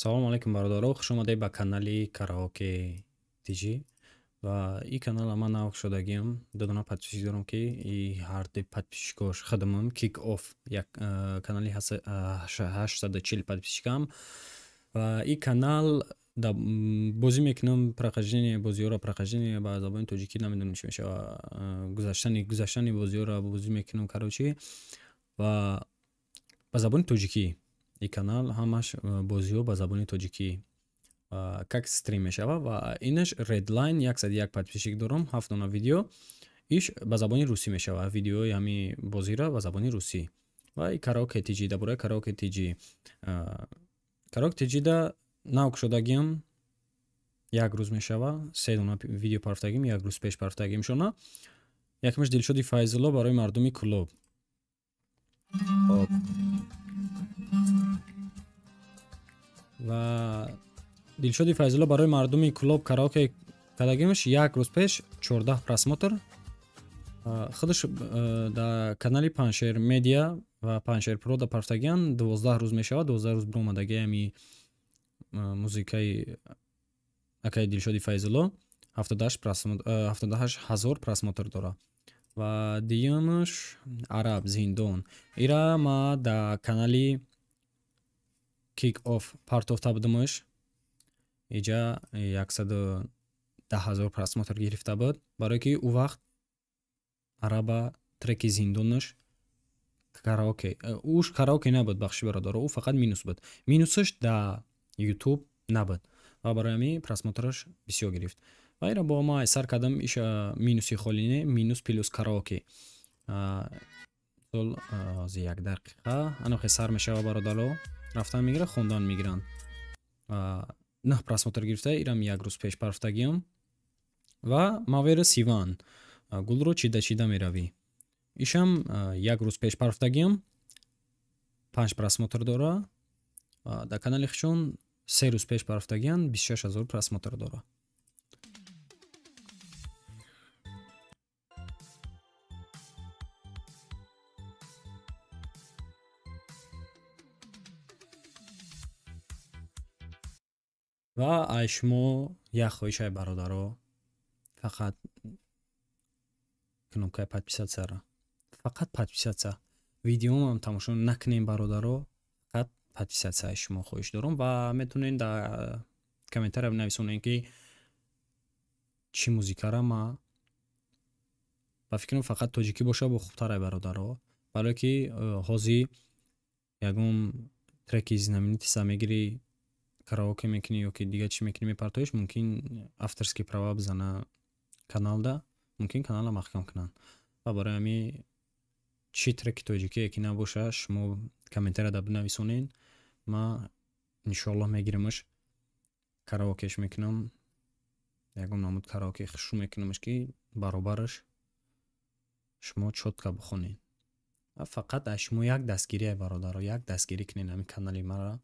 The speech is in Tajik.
Салому алайкум, бародаро, хуш омадед ба канали Караоке ТЖ. Ва ин канала ман нав шудагиам, ду дона подписчик дорам, ки и ҳарду подписчикош худамам. Kick Off як канали 840 подписчикам. Ва ин канал бозӣ мекунам, прохождение бозиҳоро, прохождение ба забони тоҷикӣ намедонам чӣ мешава, гузаштани бозиҳоро бозӣ мекунам, короче, ва ба забони тоҷикӣ. Ин канал ҳамаш бозиҳо ба забони тоҷикӣ как стрим мешава. Ва инаш Redline, 101 подписчик дорам, ҳафт дона видео, иш ба забони русӣ мешава, видеои ҳамин бозиро ба забони русӣ. Ва и Караоке ТЖ, дар бораи Караоке ТЖ. Караоке ТЖ да нав кушодагиам, як рӯз мешава, се дона видео партагим, як рӯз пеш партагимшона. Якмаш Дилшоди Файзулло барои мардуми клуб. Хоб, ва Дилшоди Файзулло барои мардуми клуб караоке кардагимаш як рӯз пеш, 14 просмотр. Худаш дар канали Паншер Медиа ва Паншер Про да партагиан, 12 рӯз мешавад, 12 рӯз биромадаги ҳами музикаи акаи Дилшоди Файзулло 78 ҳазор просмотр дорад. Ва дуюмаш Араб Зиндон, ира ма дар канали Kick Off партофта будумаш, иҷа 110 ҳазор просмотр гирифта буд, барое ки ӯ вақт Араба треки зиндонаш караоке, уш караоке набуд, бахши бародаро, ӯ фақат минус буд, минусаш да Ютуб набуд ва барои ҳамин просмотраш бисёр гирифт. Ва ира бо ма сар кардам, иша минуси холӣ не, минус плюс караоке. Сол як дақиқа анохе сар мешава, бародаро, рафтан мегирад, хондан мегиранд. Наҳ просмотр гирифта, ирам як рӯз пеш парафтагиам. Ва Мавера Сиван, гулро чида чида меравӣ, ишам як рӯз пеш парафтагиам, панҷ просмотр дора. Дар канали хишон 3 рӯз пеш парафтагиан, 26 ҳазор просмотр дора. Ва ай шумо як хоҳишай, бародаро, фақат кнопкаи подписатьсяро, фақат подписаться, видеомам тамошо накунем, бародаро, фақат подписаться ай шумо хоҳиш дорам. Ва метавонед дар комментария бинависонед, ки чӣ музикара. Ма ба фикрам, фақат тоҷикӣ боша бо хубтарай, бародаро, барое ки ҳозир ягон треки знаменитыйса мегирӣ, караоке мекунӣ ё ки дигар чӣ мекунӣ, мепартоиш, мумкин авторский права бизана каналда, мумкин каналро маҳкам кунанд. Ва барои ҳамин чӣ треки тоҷикие ки набоша, шумо комментарияда бинависонед, ма иншоаллоҳ мегирамаш, караокеш мекунам, ягон намуд караоке хушу мекунамаш, ки баробараш шумо чётко бихонед. Ва фақат аз шумо як дастгирие, бародаро, як дастгирӣ кунед ҳамин канали маро.